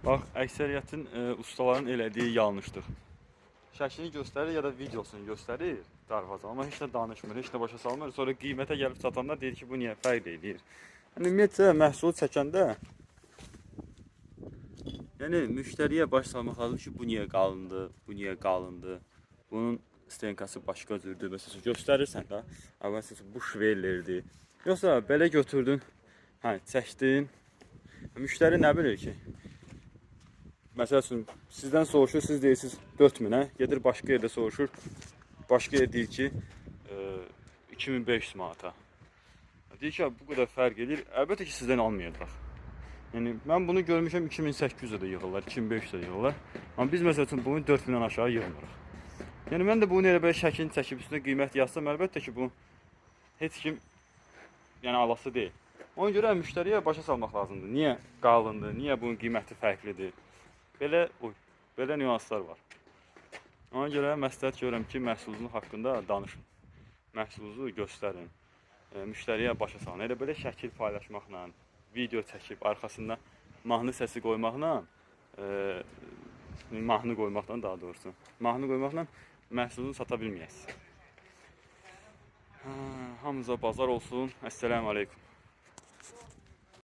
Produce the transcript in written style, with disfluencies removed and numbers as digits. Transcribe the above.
Bax, əksəriyyətin ustaların elədiyi yanlışdır. Şəklini göstərir ya da videosunu göstərir darvaza, amma heç nə danışmır, heç nə başa salmır. Sonra qiymətə gəlib çatanda deyir ki, bu niyə fərq eləyir? Yəni ümumiyyətcə məhsulu çəkəndə yəni müştəriyə baş salmaq lazım ki, bu niyə qalındır, bu niyə qalındır. Bunun stenkası başqa cürdür. Məsələn, göstərirsən də, məsələn, bu şvellerdir. Yoxsa belə götürdün, hə, çəkdin. Müştəri nə bilir ki? Məsəl üçün sizdən soruşur, siz deyirsiniz 4000-ə, gedir başqa yerdə soruşur. Başqa yer deyir ki, 2500 manata. Deyir ki, bu qədər fərq edir. Əlbəttə ki, sizdən almayacaq. Yəni mən bunu görmüşəm 2800-ə də yığırlar, 2500-ə də yığırlar. Amma biz məsəl üçün bunu 4000-dən aşağı yığmırıq. Yəni mən də bunu elə belə şəklini çəkib üstünə qiymət yazsam, əlbəttə ki, bu heç kim yəni alası deyil. Ona görə müştəriyə başa salmaq lazımdır. Niyə qalındır, niyə bunun qiyməti fərqlidir? Belə oy, belə nüanslar var. Ona görə məsləhət görürəm ki, məhsulunuzun haqqında danışın. Məhsulunuzu göstərin. Müştəriyə başa salın. Elə belə şəkil paylaşmaqla, video çəkib arxasında mahnı səsi qoymaqla, e, mahnı qoymaqla daha doğrusu, mahnı qoymaqla məhsulunu sata bilməyəsiniz. Hamınıza bazar olsun. Əssalamu aleykum.